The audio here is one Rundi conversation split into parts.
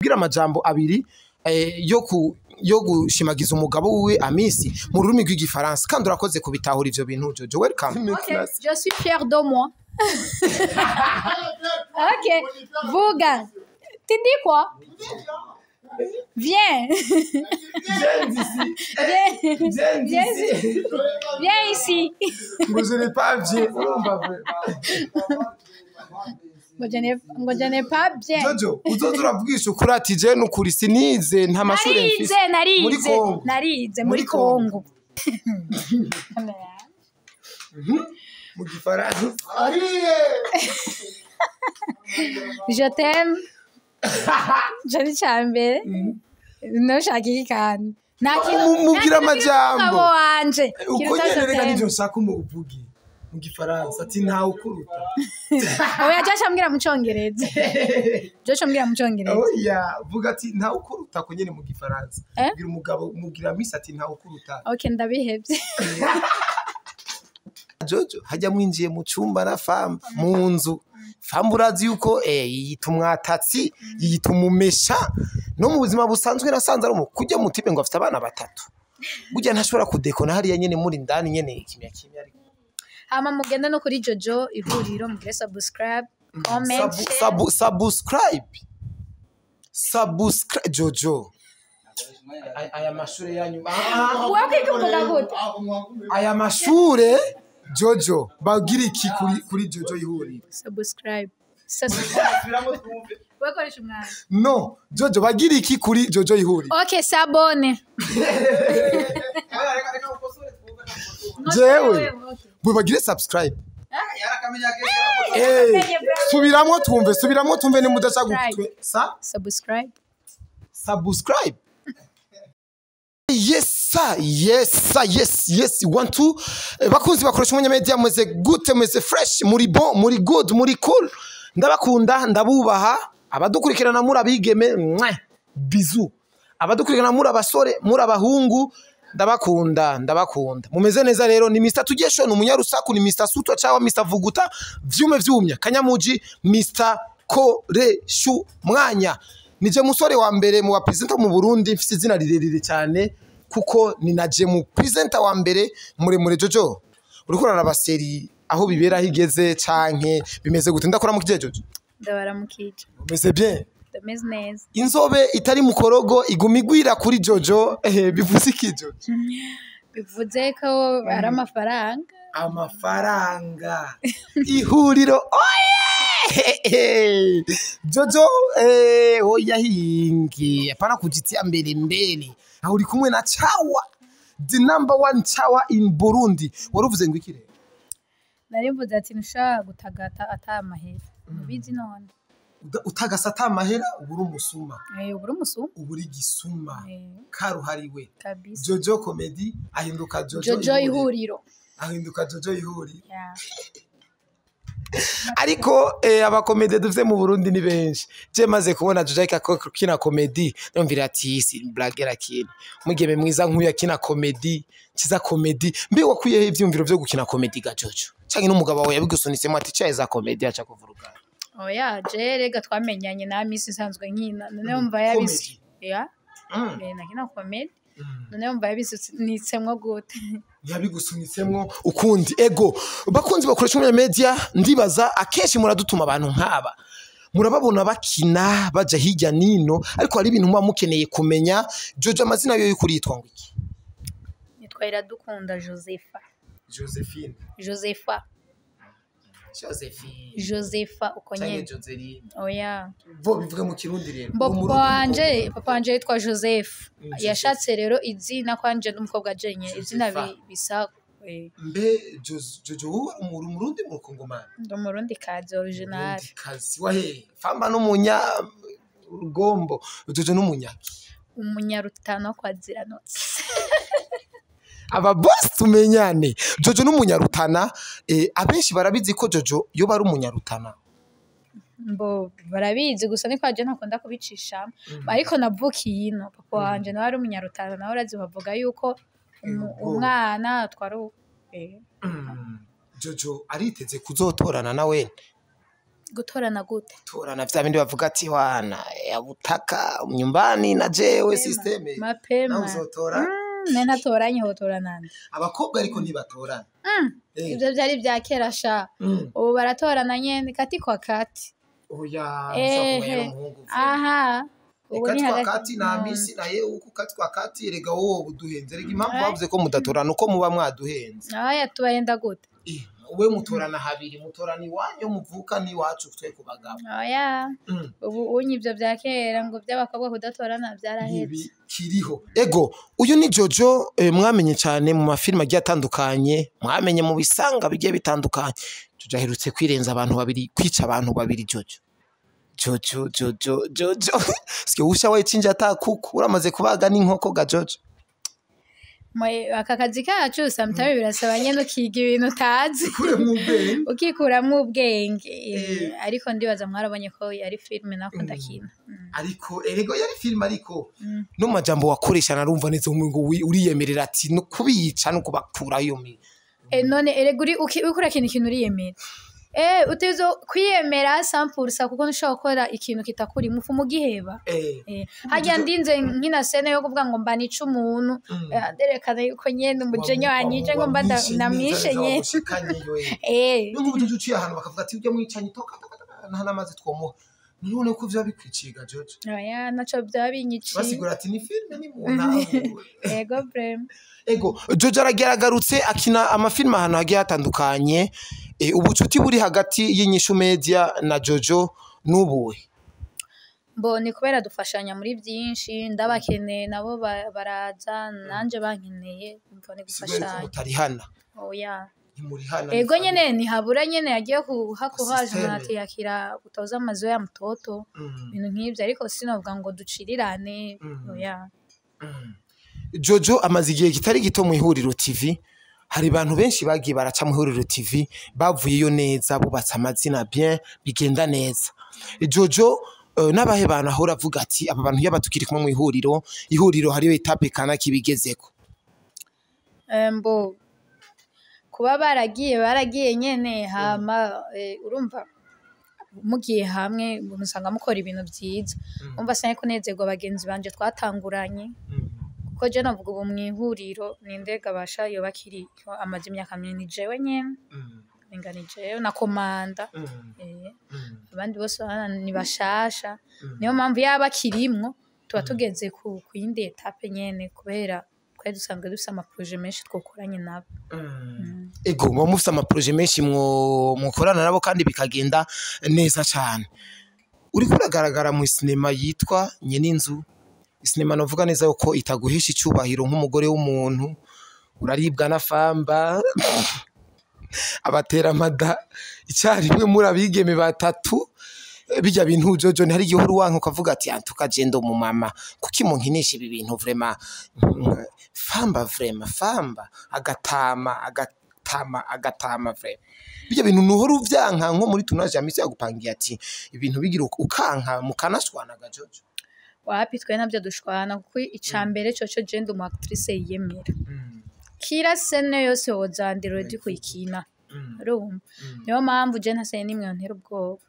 Atubwire amajambo abiri yo gushimagiza umugabo wiwe Amisi mu rurimi rw'Igifaransa, kandi urakoze kubitahura ivyo bintu. Jojo, welcome. Ok, je suis fière de moi. Ok, vuga. Tu dis quoi? Viens. Viens. Viens ici. Viens ici. Ngo je n'ai pas bien, urumva? Ngo je n'ai pas bien. Jojo, uzoza uravugisha ukuri ati je nukuri sinize, nta mashure mfise. Narize. Muri Narize. Congo. Narize Muri muri Congo. Mu Gifaransa. Je t'aime. Je ni cyambere. Ntushaka iki kandi? Nta kintu. Mubwire Nta kintu kiruta amajambo. umugabo wanje. Uko Kiruta nyene je rega t'aime. nivyo nshaka umuvuge mu Gifaransa ati ntawe ukuruta. Oya, Josh, ambwira mu Cyongereza. Josh, ambwira mu Cyongereza. Oya, vuga ati ntawe ukuruta ko nyene mu Gifaransa. Eh? Bwira umugabo, mubwira Miss ati ntawe ukuruta. Ok, ndabihebye. Jojo, hajya mwinjiye mu cumba na Famba mu nzu, Famba urazi yuko yiyita umwatatsi, yiyita umumesha, no mu buzima busanzwe nasanze ari kujya mutipe ngo afite abana batatu, burya ntashobora kudekona hariya nyene muri ndani nyene kimya kimya, ariko Hama mugende no kuri Jojo Ihuriro, mugire subscribe, comment, share. Subscribe, subscribe. Jojo, aya mashure yanyu, ah, Wewe kwiga uvuga gute? Aya mashure, Jojo, bagira iki kuri Jojo Ihuriro? Subscribe, subscribe. Wewe koresha umwanya. No, Jojo, bagira iki kuri Jojo Ihuriro? Ok, s'abonner. Jewe bwe bagire subscribe. Subiramwo twumve, subiramwo twumve ni mudashaka Subscribe. Sa Subscribe. Subscribe. Yes sir, yes sir, yes, one two. Bakunzi bakoresha Umwanya Media, mweze gute? Mweze fresh, muri bon, muri good, muri cool. Ndabakunda, ndabubaha. Abadukurikirana muri abigeme, mwah, bisous. Abadukurikirana muri abasore, muri abahungu, ndabakunda, ndabakunda. Mumeze neza rero? Ni Mr Tugesho, ni umunyarusaku, ni Mr Sutwa cyangwa Mr Vuguta vyume vyumya kanyamuji, Mr Koreshu mwanya. Nije musore wa mbere mu bapresenter mu Burundi mfise izina rirerire cyane, kuko ni naje mu presenter wa mbere muremure. Jojo, uriko uraraba série aho bibera, aho igeze canke bimeze gute? Ndakora mu kijejo. Ndabaramukije. Bimeze bien? Ndameze neza. Inzobe itari mu korogo iguma igwira kuri Jojo, bivuze iki, Jojo? Bivuze ko ari amafaranga. Amafaranga, ihuriro, oye Jojo, oya hingi, hapana kujitia mbele mbele. Aho uri kumwe na Chawa, the number one Chawa in Burundi. Wari ngo iki rero? Nari mvuze ati ntushobora gutagata ata amahera, ubizi none. Utagasa ata amahera, uba uri umusuma. Ubu uri umusuma. Uba uri gisuma karuhariwe. Kabisa. Jojo Comedy ahinduka Jojo, Jojo Ihuriro. Ihuriro. Ahinduka Jojo Ihuriro. Yeah. Ariko abakomedi dufite mu Burundi ni benshi. Je maze kubona Jojo ariko akina comedy, ndumvira ati si blague, arakina. Umwigeme mwiza nk'uyu akina comedy, kiza comedy. Mbe wakuyeho ivyumviro vyo gukina comedy ga Jojo, canke n'umugabo wawe yabigusunitsemo ati caye za comedy aca kuvuruga? Oya, je rega twamenyanye na misi nsanzwe nkina, none wumva yabisi ya. Nakina comedy, none wumva yabisunitsemwo gute? Yabigusunitsemwo ukundi. Ego, bakunzi bakoresha Umwanya Media, ndibaza akenshi muradutuma abantu nk'aba, murababona bakina baja hirya nino, ariko hari ibintu muba mukeneye kumenya. Jojo, amazina yo y'ukuri yitwa ngo iki? Nitwa Iradukunda Josepha. Josephine? Josepha. Josephine. Josepha, uko Canke nyene. Joseline? Oya. Bo bivuge mu Kirundi rero. Mbo Umurundi. papa wanje, papa wanje yitwa Joseph. Joseph. Yashatse rero izina kwanje n'umukobwa jenye izina Josepha. Bisa. Mbe Jojo, wowe uri Umurundi, mu Kongomani? Ndi Umurundi kazi original. Umurundi kazi wahe? Famba n'umunya rugombo, Jojo n'umunyaki? Umunyarutano kwa Ziranotse. Aba boss tumenyane. Jojo n'umunyarutana. Abenshi barabizi ko Jojo yoba ari umunyarutana? Mbo barabizi, gusa niko je ntakunda kubicisha, ariko navukiye ino. Papa wanje nawe ari umunyarutana, nawe urazi bavuga yuko umwana atwara Jojo ariteze kuzotorana nawe? Gutorana gute? Torana vya bindi bavuga ati wana ya butaka nyumbani na jewe systeme. Mapema. Nawe uzotora? Ne ntatoranye hotora nande? Abakobwa ariko ntibatorana. Ivyo vyari vya kera sha. Ubu baratorana nyene kati kwa kati. Oya, ushobora kumenya n'umuhungu. Aha. Ubu ni Kati kwa hagati. kati na misi na yewe uko kati kwa kati, erega wowe uduhenze. Erega impamvu bavuze ko mudatorana uko muba mwaduhenze. Aya, tubahenda gute? We mutorana habiri, mutorana iwanyu muvuka n'iwacu twe ku bagabo. Oya. Ubu unye ivyo vya kera ngo vy'abakobwa kudatorana vyaraheze. Ntibikiriho. Ego, uyu ni Jojo, mwamenye cyane mu mafilime agiye atandukanye, mwamenye mu bisanga bigiye bitandukanye. Jojo aherutse kwirenza abantu babiri, kwica abantu babiri. Jojo, Jojo, Jojo, Jojo, sike usha wayichinja ata kuku, uramaze kubaga n'inkoko ga Jojo? Aka kazi kacu sometimes birasaba nyene ukiga ibintu utazi. Kure mu ubwenge. Ukikuramwo ubwenge. Ariko ndibaza mwarabonye ko yari filime nako ndakina. Ariko erego yari filime, ariko no majambo wakoresha narumva neza ngo uriyemerera ati no kubica no kubakura iyo mi None erega uri uriko urakina ikintu uriyemera. Utegerezwa kwiyemera 100% kuko ntushobora gukora ikintu kitakurimo, ufuma ugiheba. Harya ndinze nkina scène yo kuvuga ngo mba nica umuntu, nderekana yuko nyene umujinya wanyije ngo mba ndamwishe nyene. Nk'ubu Jojo uciye ahantu bakavuga ati ujya mwicanyi, toka toka toka, nta n'amazi twomuha, none ko vyoba bikwiciga Jojo? Oya, naco vyaba binyiciye. Basigura ati ni filime, ni mu ntango. Ego vraiment. Ego, Jojo aragarutse akina amafilime ahantu hagiye hatandukanye. Ubucuti buri hagati y'Inyishu Media na Jojo n'ubuhe? Mbo ni kubera dufashanya muri byinshi, ndabakeneye nabo baraza, nanje bankeneye, umva ni gufashanya. Mutarihana? Oya. Ntimurihana? Ego nyene ntihabura nyene yagiye kuhakuhaje Systeme. umuntu ati yakira utoza amazu ya mtoto, ibintu nk'ivyo, ariko sinovuga ngo ducirirane, oya. Jojo amaze igihe kitari gito mu Ihuriro TV. Hari abantu benshi bagiye baraca mu Ihuriro TV bavuyeyo neza, bubatse amazina bien, bigenda neza. Jojo n'abahe bantu ahora avuga ati aba bantu yaba tukiri kumwe mu ihuriro, ihuriro hariyo étape kana kibigezeko? Mbo kuba baragiye baragiye nyene, hama urumva mugiye hamwe musanga mukora ibintu vyiza, umva sinari kunezerwa bagenzi banje twatanguranye, kuko je navuga ubu mw'ihuriro ninde gabasha yoba akiri amaze imyaka myinshi? Ni jewe nyene, menga ni jewe na komanda, abandi bose urabona ni bashasha. Niyo mpamvu yaba akirimwo tuba tugeze ku yindi étape nyene, kubera twari dusanzwe dufise ama projets menshi twokoranye nabo. Ego, muba mufise ama projets menshi mukorana nabo kandi bikagenda neza cane. Uriko uragaragara mu sinema yitwa Nyeninzu, sinema novuga neza yuko itaguhesha icubahiro nk'umugore w'umuntu. Uraribwa na Famba, abatera amada icyarimwe muri abigeme batatu. Bijya bintu Jojo, ntihari igihe uhora uwanka ukavuga ati antuka je mu mama, kuki munkinisha ibi bintu vraiment? Famba vraiment, Famba agatama agatama agatama vraiment, bijya bintu nuhora uvyanka nko muri tournage ya misi yagupangiye ati ibintu bigira ukanka mukanashwanaga Jojo? Wapi, twe navyo dushwana, kuko icambere coco je ndi umu actrice yiyemera. Kila scène yose wozandira uri kuyikina, urumva niyo mpamvu je nta scène n'imwe yontera ubwoba,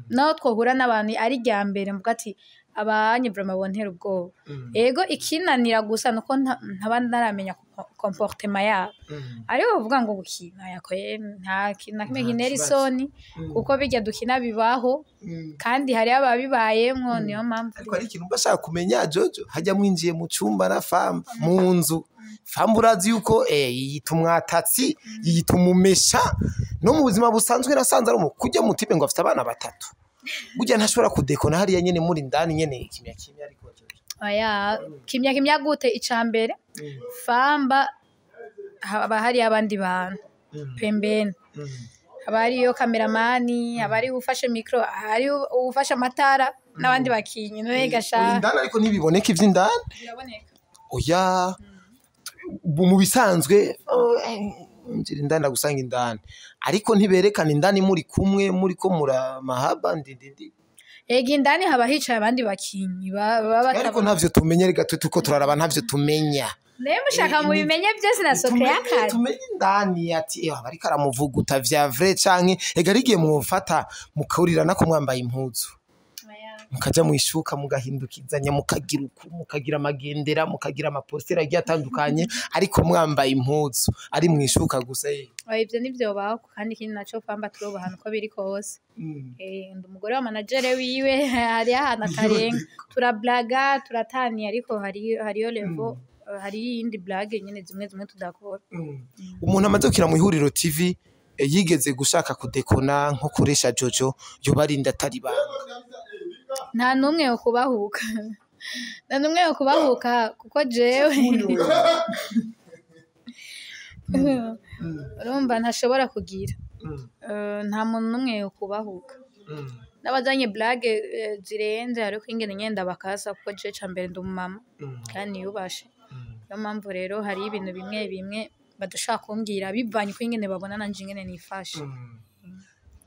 naho twohura n'abantu ari irya mbere mvuga ati abanye vraiment bontera ubwoba. Ego, ikinanira gusa nuko ntaba ntaramenya comportement yabo, ariko bavuga ngo gukina yakoye nta kintu na kimwe Nta kintera kibazo. isoni, kuko bijya dukina bibaho kandi hariho ababibayemwo, niyo mpamvu. Ariko hari ikintu mba ashaka kumenya Jojo, hajya mwinjiye mu cumba na Famba mu nzu, Famba urazi yuko yiyita umwatatsi, yiyita umumesha, no mu buzima busanzwe nasanze ari kujya mu tipe ngo afite abana batatu, burya ntashobora kudekona hariya nyene muri ndani nyene kimya kimya, ariko Jojo? Oya, kimya kimya gute? Icambere Famba haba hariyo abandi bantu pembeni, haba hariyo kameramani, haba hariyo uwufashe micro, hariyo uwufashe amatara n'abandi bakinyi. None gasha Indani ariko ntibiboneka ivy'indani. Biraboneka. Oya, mu bisanzwe oh, ngira indani ndagusanga indani, ariko ntiberekana indani muri kumwe, muri ko muramahaba ndi. Ega indani haba hicaye abandi bakinyi baba Ariko ntavyo tumenya, reka twe tuko turaraba ntavyo tumenya. Naye mushaka mubimenye byose na secret y'akazi. Tumenye indani ati eh ariko aramuvuguta vya vrai canke ega rigiye mufata mukaurira ko mwambaye impuzu, mukaja mwishuka, mugahindukizanya, mukagira uku, mukagira amagendera, mukagira amapostera agiye atandukanye, ariko mwambaye impuzu, ari mwishuka gusa eh. Oya, ivyo nivyo baho, kandi ikindi naco pamba turubahana uko biri kose. Ndi umugore wa manager wiwe, hariyo ahantu atarenga, turablaga, turataniye, ariko hariyo level, hari iyindi blague nyene zimwe zimwe tudakora. Umuntu amaze gukina mu Ihuriro TV, yigeze gushaka kudekona nko kuresha Jojo, yobarinda atari banga? Nta n'umwe yo kubahuka, nta n'umwe yo kubahuka, kuko jewe urumva ntashobora kugira. Nta muntu n'umwe yo kubahuka n'abazanye blague zirenze, ariko ingene nyenda bakasa, kuko jewe ca mbere ndi umumama kandi niyubashe. Niyo mpamvu rero hari ibintu bimwe bimwe badashaka kumbwira bivanye uko ingene babona nanje ingene nifashe.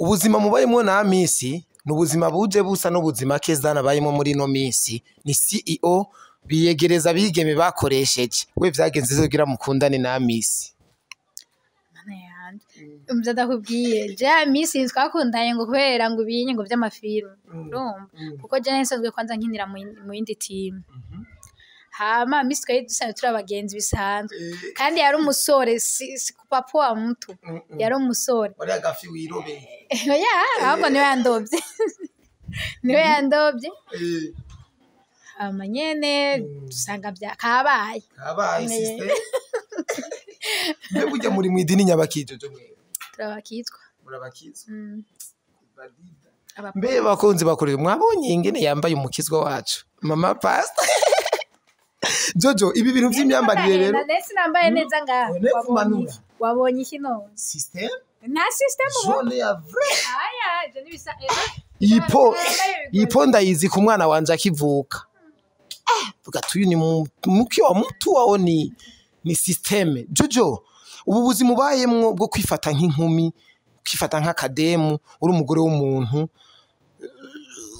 Ubuzima mubayemwo na Amisi ni ubuzima buje busa n'ubuzima Kezdan abayemo muri ino minsi, ni CEO biyegereza abigeme bakoresheje. We vyagenze kugira mukundane na Amisi? Mana yanje, umvye, ndakubwiye, je Amisi twakundanye ngo kubera ngo ibinye ngo vy'amafilme, urumva, kuko je nsanzwe kwanza nkinira mu yindi team. Hama Amisi twari dusanzwe turi abagenzi bisanzwe, kandi yari umusore, si kupapua mtu, yari umusore. Wari agafi wirobeye. Oya, ahubwo niwe yandobye, niwe yandobye. Hama nyene dusanga vya kabaye. Kabaye sister. Mbe burya muri mw'idini nyabaki, Jojo, mwe? Turabakitwa. Murabakizwa? Mm. Mbe bakunzi bakorera, mwabonye ingene yambaye umukizwa wacu mama pastor Jojo? Ibi bintu vy'imyambarire rero. Ndetse nambaye neza ngaha. None Wabonye kumanura. iki? Wabonye iki none? System Nta system ubona. jaune ya vrai. Aya, ivyo nibisa. Iyi po, iyi po ndayizi ku mwana wanje akivuka. Vuga ati uyu ni muke wa mutu wawo, ni système. Jojo, ubu buzima ubayemwo bwo kwifata nk'inkumi, kwifata nk'akademu, uri umugore w'umuntu,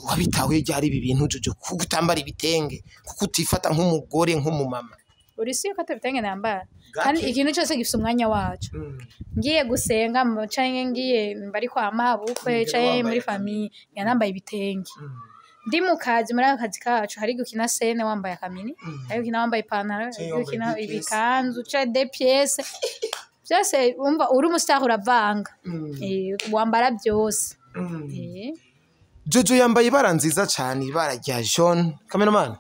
wabitahuye ryari ibi bintu, Jojo, kuko utambara ibitenge, kuko utifata nk'umugore, nk'umumama? Uri si yuko atabitenge nambara. Gake. Kandi ikintu cyose gifise umwanya waco. Ngiye gusenga canke ngiye mbari kwa mabukwe canke muri famille, nambaye ibitenge. Ndi mu kazi, muri aka kazi kacu hari gukina scène wambaye akamini, hari gukina wambaye ipantaro, hari wambaye gukina deux pièces. ibikanzu canke deux pièces. Byose umva uri umustar uravanga. Wambara byose. Jojo yambaye ibara nziza cyane, ibara rya jaune. Cameraman,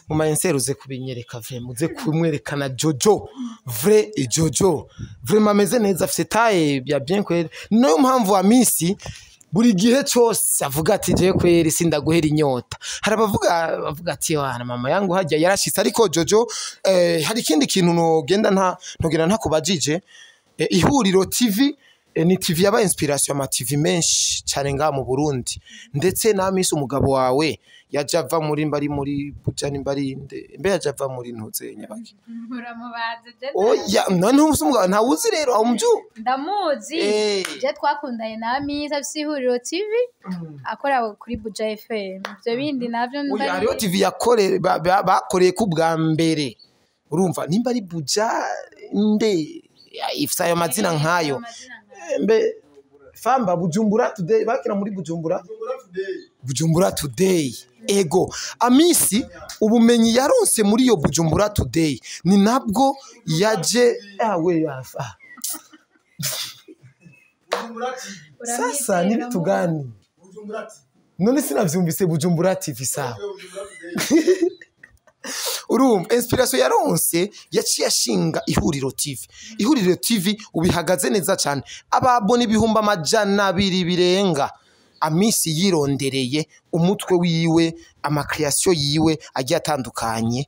mu mayenseri uze kubinyereka vrai, muze kumwerekana Jojo vrai. Jojo vraiment ameze neza, afite taille ya bien kweli. Niyo mpamvu Amisi buri gihe cyose avuga ati je kweri sindaguhera inyota. Hari abavuga bavuga ati wana mama yangu hajya yarashitse. Ariko Jojo, hari ikindi kintu nogenda nta ntogenda ntakubajije. Ihuriro TV, ni TV yaba inspiration ama TV menshi cyane ngaha mu Burundi, ndetse na Amisi umugabo wawe yaje ava muri mbari muri Buja, mbari mbe yaje ava muri ntuze nyabaki? Uramubaza je. Oya, none umugabo ntawuzi rero aho mju? Ndamuzi. Je twakundanye na Amisa afise Ihuriro TV, akora kuri Buja FM. Ivyo bindi navyo Oya, hariho TV yakore bakoreye ku bwa mbere, urumva nimba ari Buja nde ifise ayo mazina nkayo. Mbe famba Bujumbura Today, bakina muri Bujumbura, Bujumbura Today. Ego, Amisi ubumenyi yaronse muri iyo Bujumbura Today ni nabwo yaje awe ah. Sasa ni vitu gani none? Sinavyumvise. Bujumbura TV, sawa. Urumva inspiration yaronse yaciye ashinga Ihuriro TV. Ihuriro TV ubihagaze neza cyane, ababona 200,000 birenga. Amisi yirondereye umutwe wiwe, amacréation yiwe agiye atandukanye.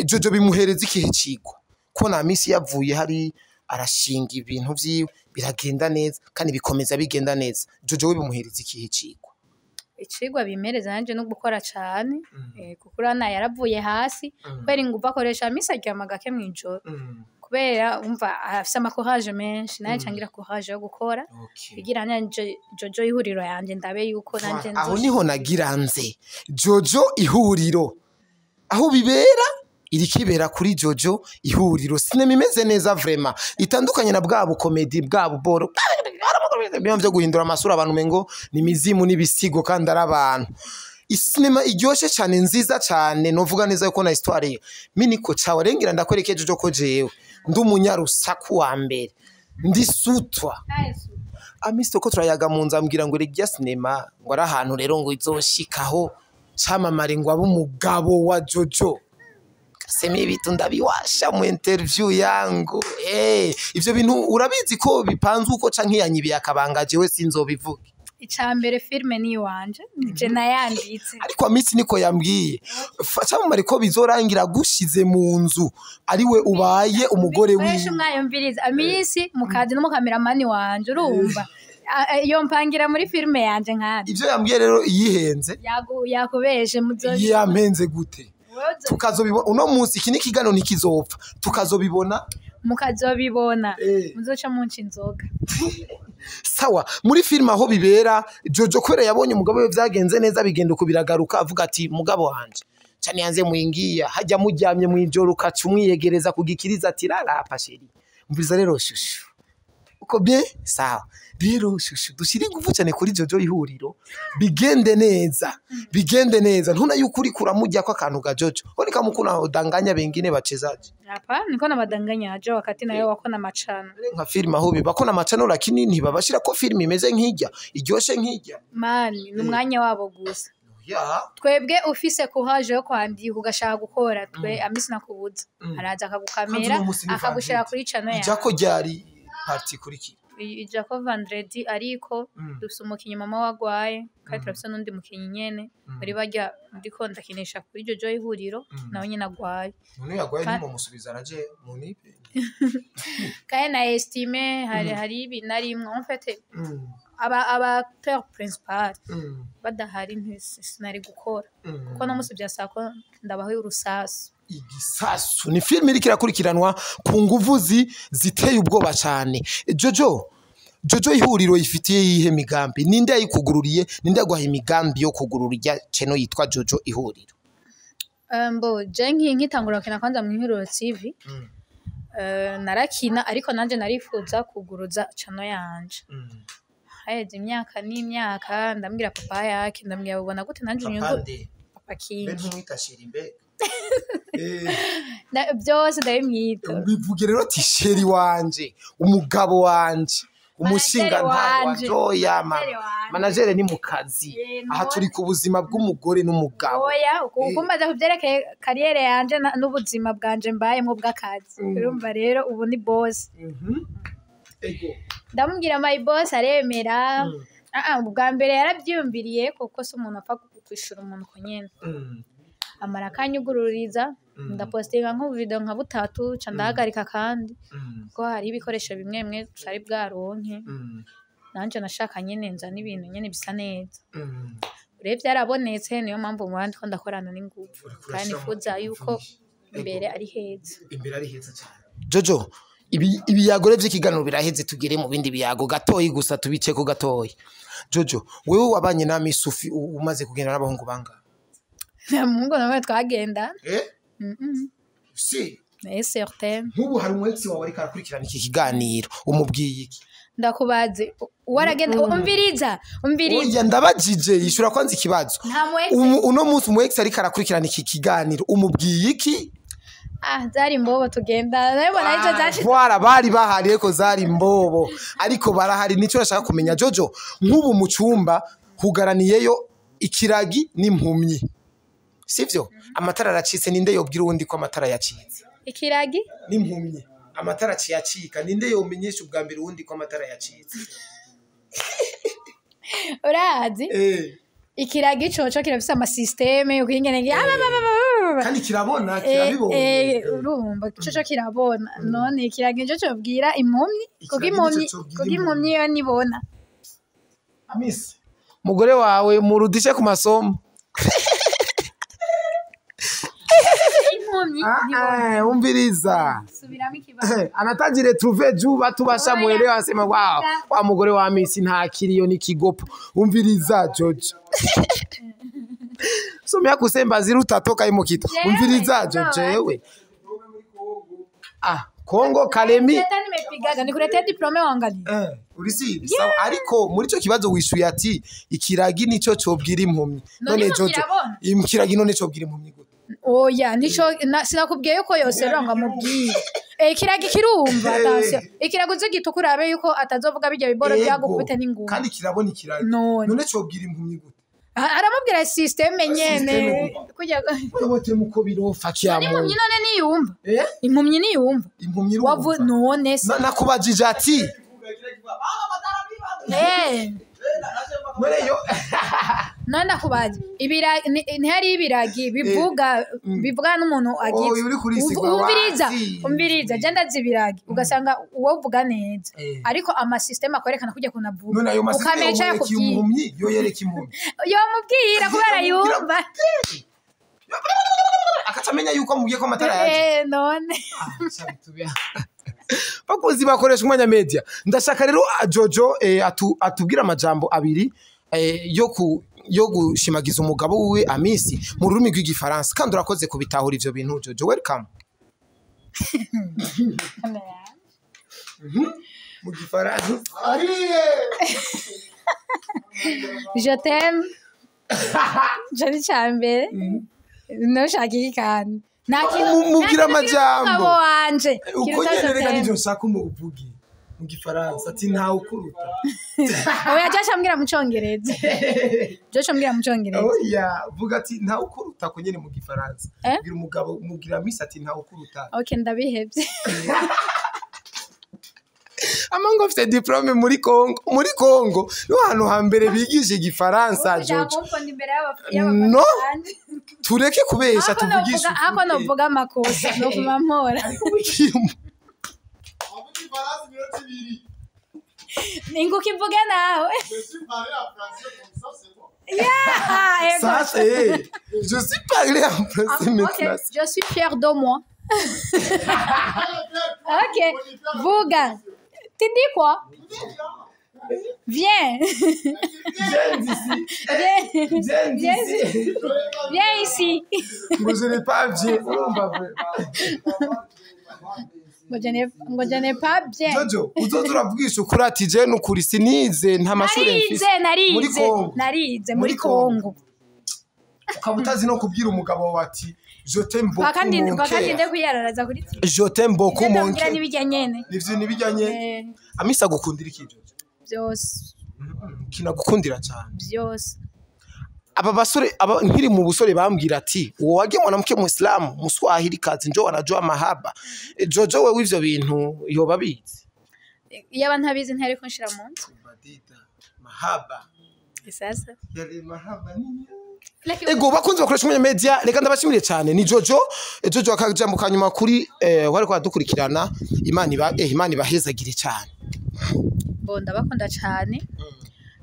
Jojo, bimuhereza ikihe cigwa ko na Amisi yavuye hari arashinga ibintu vyiwe biragenda neza kandi bikomeza bigenda neza? Jojo, we bimuhereza ikihe cigwa? Icigwa bimereza nanje no gukora cane, kuko urabona yaravuye hasi kubera inguvu akoresha. Amisi aryama gake mw'ijoro kubera umva afise amacourage menshi, naye cangira courage yo gukora kugira nanje Jojo Ihuriro yanje ndabe yuko nanje Aho niho nagira nze Jojo Ihuriro aho bibera. Irikibera kuri Jojo Ihuriro. Sinema imeze neza vraiment, itandukanye na bwa bukomedi bwa buboro byo byo guhindura amasura abantu mengo ni mizimu n'ibisigo kandi ari abantu. Isinema iryoshe cyane, nziza cyane, novuga neza yuko na histoire miniko cawe rengira ndakwereke Jojo ko jewe ndi umunyarusaku wa mbere, ndi sutwa. Amisi ko turayaga mu nzu ambwira ngo irya sinema ngo ari ahantu rero ngo izoshikaho camamare ngo abe umugabo wa Jojo. Kasema ibitu ndabiwasha mu interview yangu. Ivyo bintu urabizi ko bipanzwe uko canke yanyibiye akabanga, jewe sinzobivuge. Icambere, filme ni iwanje, nije nayanditse. Ariko Amisi niko yambwiye, camamare ko bizorangira gushize mu nzu ariwe ubaye umugore Benshi wiwe. Mwayumviriza Amisi mukazi n'umukameramani wanje, urumva iyo mpangira muri filme yanje nkandi. Ivyo yambwiye rero yihenze. Yakubeshe muzo. Yampenze gute? Tukazobibona uno munsi, iki ni ikiganiro ntikizopfa, tukazobibona. Mukazobibona. Muzoca munca inzoga. Sawa, muri filime aho bibera, Jojo kubera yabonye umugabo we vyagenze neza, bigenda uko biragaruka, avuga ati mugabo wanje cyane yanze muingia hajya muryamye mwijoro ukaca umwiyegereza kugikiriza ati rara pa chéri, umviriza rero chouchou, uko bien? Sawa rero chouchou, dushire ingufu cyane kuri Jojo Ihuriro, bigende neza, bigende neza. Ntuna yuko uri kuramujya ko akantu ga Jojo oni kamukuna udanganya bengine bachezaji. Hapa niko na madanganya wakati nayo wako na machano. Nka filime aho biba ko na lakini ntibabashira ko filime imeze nk'ijya iryoshe nk'ijya. Mani ni umwanya wabo gusa. Ya. Twebwe ufise courage yo kwandika ugashaka gukora, twe Amisi nakubuza, araza akagukamera Kandi uno munsi ni akagushira vendredi. Kuri chano Ijya yawe. Ko ryari parti ikurikira? Ija ko vendredi, ariko dufise umukinyi mama wagwaye, kandi turafise n'undi mukinyi nyene muri barya ndiko ndakinisha kuri Jojo Ihuriro, nawe nyene agwaye. None yagwaye ntimumusubiza araje mu nipe? Kandi na estime hari ibi narimwe en fait aba acteur principal badahari sinari gukora, kuko no musi byasaba ko ndabaho urusasu. Igisasu ni filime iriko irakurikiranwa ku nguvu ziteye ubwoba cyane. Jojo Ihuriro ifitiye yihe migambi? Ninde yayikugururiye? Ninde yaguhaye imigambi yo kugurura irya channel yitwa Jojo Ihuriro? Mbo je nkitangura gukina kwanza mu Ihuriro TV, narakina ariko nanje narifuza kuguruza channel yanje. Haheze imyaka n'imyaka ndambwira papa yake, ndambwira ubona gute nanje unyungu papa King. Ntumwita chéri mbega? Byose ndabimwita. Bivuge rero ati chéri wanje, umugabo wanje, umushinga Manager wanje. Oya mama. Manager wanje. Manager ni mu kazi. Aha none. Turi ku buzima bw'umugore n'umugabo. Oya, ukumbaza kuvyerekeye carrière yanje n'ubuzima bwanje mbayemwo bw'akazi, urumva rero ubu ni boss. Ego. Ndamubwira my boss, aremera. Ubwa mbere yarabyiyumviriye kuko si umuntu apfa kwishura umuntu ko nyene. Amara akanyugururiza, ndapostinga nk'ubuvideo nka butatu, ca ndahagarika, kandi kuko hari ibikoresho bimwe bimwe tutari bwaronke. Nanje nashaka nyene nza n'ibintu nyene bisa neza. Rero byarabonetse, niyo mpamvu mu bandi ko ndakorana n'ingufu Uriko kandi urashiramo nifuza yuko ingufu. Imbere ari heza. Imbere ari heza cyane. Jojo, ibiyago rero vy'ikiganiro biraheze, tugere mu bindi biyago gatoyi gusa tubiceko gatoyi. Jojo, wewe wabanye na Misufi umaze kugenda n'abahungu bangahe? Nta muhungu namwe twagenda. Eh? Mm. Si. Eh, certain. Nk'ubu hari umu ex wawe ariko arakurikirana iki kiganiro, umubwiye iki? Ndakubaze, waragenda, umviriza, umviriza. Oya, ndabajije, yishura kwanza ikibazo. Nta mu ex. Uno munsi umu ex ariko arakurikirana iki kiganiro, umubwiye iki? Ah, zari imbobo tugenda nabibona arizo zashize. Voilà, bari bahari ariko zari imbobo, ariko barahari. Nicyo nashaka kumenya Jojo, nk'ubu mu cyumba hugaraniyeyo ikiragi n'impumyi, sivyo? Amatara aracitse, ninde yobwira uwundi ko amatara yacitse? Ikiragi N'impumyi, amatara aciye acika, ninde yomenyesha ubwa mbere uwundi ko amatara yacitse? Urazi ikiragi coco kirafise amasysteme ukwingene Kandi kirabona, kirabibonye. Urumva coco kirabona, none ikiragi nico cobwira impumyi kuko Ikiragi nico impumyi cobwira kuko impumyi yo nibona. Amisi, mugore wawe murudishe ku masomo. Impumyi nibona. Ah, umviriza. Subiramo ikibazo. Anataji retrouver juu watu bashamuelewa, asema wow, wa mugore wa Amisi nta kiriyo ni kigopo. Umviriza Jojo. Somea kusemba ziri utatoka imo kitu. Umviriza jewe. Ah, Kongo Kalemi. Hata nimepigaga nikuletea diplome wangalie. Urisi sawa, ariko muri ico kibazo wishuye ati ikiragi nico cobwira impumyi. None Jojo, ikiragi none cobwira impumyi gute? Oya, nico sinakubwiye yuko yose ranga mubwire. Ikiragi kirumva, attention. Ikiragi uzi gitukura abe yuko atazovuga bijya biboro byagukubita n'inguma. Kandi kirabona ikiragi. None cobwira impumyi gute? Aramubwira systeme nyene. Kujya wote muko birofa kya mu. Impumyi none niyumva. Impumyi niyumva. Impumyi irumva. None se. Nakubajije ati Mweyo none nakubaje ibiragi ntihari ibiragi bivuga bivuga n'umuntu agize. Umviriza umviriza je ndazibiragi ugasanga uwo uvuga neza ariko ama system akwerekana kujya kunavuga ukameca yakubwiye yo yereka impumyi yo mubwira kubera yumva akacamenya yuko mubwiye ko amatara yaje none bakozi bakoresha umwanya media. Ndashaka rero Jojo atubwira amajambo abiri yo gushimagiza umugabo wiwe Amisi mu rurimi rw'igifaransa, kandi urakoze kubitahura ivyo bintu Jojo, welcome. Mu gifaransa. Je t'aime. Je ni cyambere. No shaki kandi. Mubwira amajambo wanje. Uko nyene reka nivyo nshaka umuvugi mu gifaransa ati ntawe ukuruta. Oya, Joshua mbwira mu congereza. Joshua mbwira mu congereza. Oya, vuga ati ntawe ukuruta ko nyene mu gifaransa. Bwira umugabo mubwira Amisi ati ntawe ukuruta. Okay, ndabihevye. Amango afite diplome muri Kongo, muri Kongo no hantu hambere bigisha igifaransa Jojo. No, tureke kubesha tuvugisha. Hako novuga amakosa no kuma mpora. Ninguka ivuge nawe. Yeah, ça c'est. Je suis parlé en français maintenant. Je suis fière de moi. Ok, Vuga. Tu dis quoi? Viens. Viens d'ici. Viens d'ici. Viens ici. Moi, je n'ai pas bien. Ngo je n'ai pas bien. Jojo, uzoza uravugisha ukuri ati je nukuri sinize nta mashure mfise. Narize, narize muri Kongo. Ukaba utazi no kubwira umugabo wawe ati je t'aime beaucoup. Bakandi nde kwiyararaza kuri TV. Je t'aime beaucoup mon cœur. Nibijya nyene. Nivyo nibijya nyene. Amisa gukundira iki Jojo? Byose. Kinagukundira cyane. Byose. Aba basore aba nkiri mu busore bambwira ati uwo wage mwanamke Muislamu Muswahili kazi njo wanajua mahaba. Jojo wewe ivyo bintu yoba bizi. Yaba ntabizi ntari ko nshira mu nzu. Badida mahaba. Sasa. Yari mahaba nini? Ego bakunze bakoresha umwanya media, reka ndabashimire cyane ni Jojo. Jojo akajambo kanyuma kuri wari kwadukurikirana. Imana Imana ibahezagire cyane. Bo ndabakunda cyane.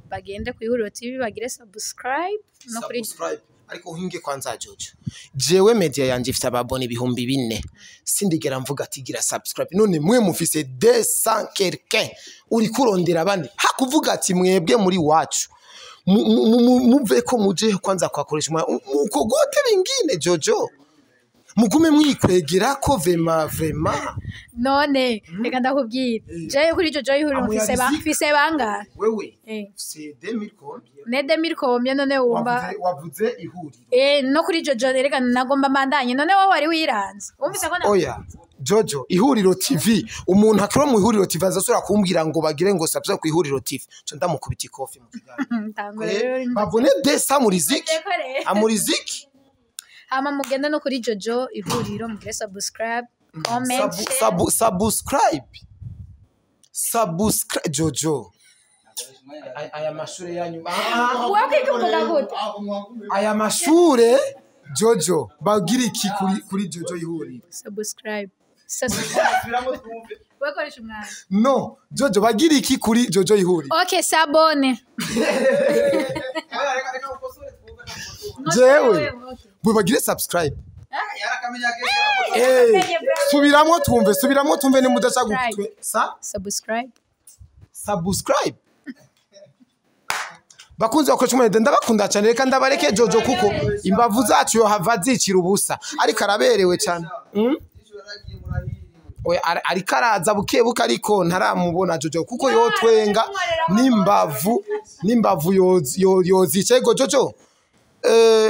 Bagende ku Ihuriro TV bagire subscribe no kuri subscribe. Ariko hinge kwanza Jojo, jewe media yanje ifite ababone 4000 sindigera mvuga ati gira subscribe. None mwe mufise 200 quelqu'un uri kurondera abandi hakuvuga ati mwebwe muri wacu muve ko muje kwanza kwakoresha uko gote bingine. Jojo mugume mwikwegera ko vema vema. None reka ndakubwira je kuri Jojo Ihuriro mfise banga wewe c'est 2000 combien? Ne 2000 combien none wumva wavuze ihuriro no kuri Jojo reka nagomba mandanye none wowe wari wiranze wumvise ko oya Jojo Ihuriro TV umuntu akora mu Ihuriro TV azasura kumbwira ngo bagire ngo subscribe ku Ihuriro TV cyo ndamukubita ikofi mu kiganiro. Babone desa muriziki amuriziki hama mugende no kuri Jojo Ihuriro mugire subscribe, comment, subscribe subscribe Jojo. Aya mashure yanyu aya mashure Jojo bagira iki kuri Jojo Ihuriro? Subscribe. No, Jojo bagira iki kuri Jojo Ihuriro? Okay, sabone. Jewe bagire subscribe. Subiramwo twumve, subiramwo twumve ni mudashaka gutwe. Sa subscribe. Subscribe. Bakunzi bakoresha umwete, ndabakunda cyane. Reka ndabareke Jojo, kuko imbavu zacu yohava zicira ubusa, ariko araberewe cyane. Oya, ariko araza buke buke, ariko ntaramubona Jojo, kuko yotwenga n'imbavu yozica. Ego Jojo,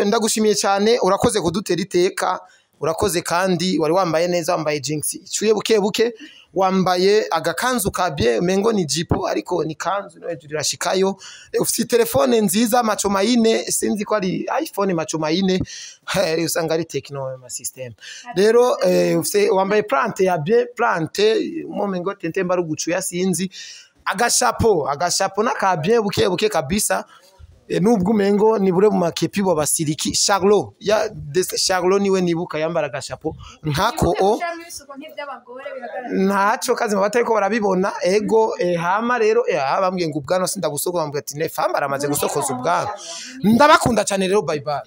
ndagushimiye cyane, urakoze kudutera iteka, urakoze. Kandi wari wambaye neza, wambaye jeans icuye buke buke, wambaye agakanzu ka bien, mengo ni jipo ariko ni kanzu, no hejuru irashikayo. Ufite telefone nziza macho mayine, sinzi ko ari iPhone macho mayine, usanga ari Tecno ma system. Rero ufite, wambaye plante ya bien, plante mo mengo tente mbarugucuya, sinzi, agashapo n'aka bien buke buke kabisa. Nubwo umengo ni bure mu makepi bo basiriki Charlot ya Charlot niwe nibuka yambara agashapo nkako o ntaco kazi batariko barabibona. Ego, hama rero bambwiye ngo ubwanwa sindabusokoza, bambwiye ati ne famba aramaze gusokoza ubwanwa. Ndabakunda cyane rero, bye bye.